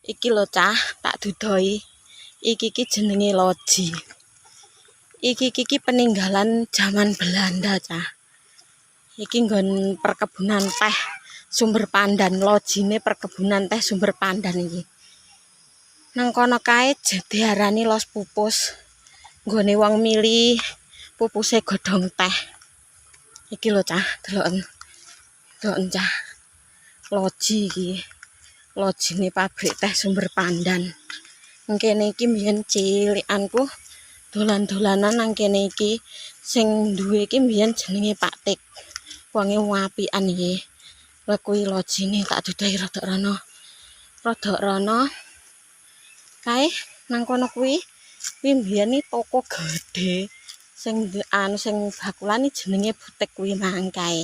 Iki lho, Cah, tak dudoi. Iki ki jenenge loji. Iki iki peninggalan zaman Belanda, Cah. Iki nggon perkebunan teh Sumber Pandan, lojine perkebunan teh Sumber Pandan iki. Nang kono kae diarani los pupus. Nggone wong milih pupuse godhong teh. Iki lho, Cah, deloken. Deloken, Cah. Loji iki. Lojine pabrik teh Sumber Pandan. Kene iki mbiyen cilikanku dolan-dolanan nang kene iki. Sing duwe iki mbiyen jenenge Pak Tik. Wonge apikan iki. Lha kuwi lojine, tak dudahi rada rono. Rada rono. Kae nang kono kuwi, kuwi mbiyen iki toko gedhe sing anu, sing bakulan iki jenenge butik kuwi mang kae.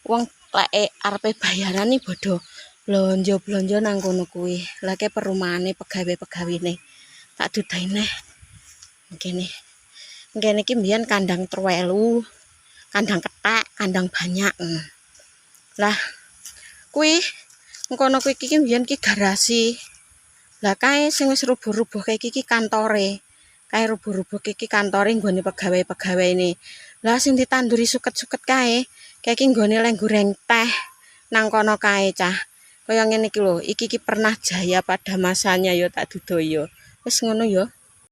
Wong lek arepe bayaran iki padha blonjo-blonjo nang kono kuwi. Lah, ke perumahane pegawe-pegawene. Tak dudahi neh. Kene. Kene iki mbiyen kandang truwelu, kandang kethek, kandang banyak. Lah, kuwi kono kuwi iki mbiyen ki garasi. Lah, kae sing wis rubuh-rubuh kae iki kantore. Kae rubuh-rubuh iki kantore nggone pegawe-pegawene. Lah, sing ditanduri suket-suket kae, kae iki nggone leh goreng teh nang kono kae, Cah. Kaya ngene iki lho, iki ki pernah jaya pada masanya yo, tak dudohi yo. Wis ngono yo.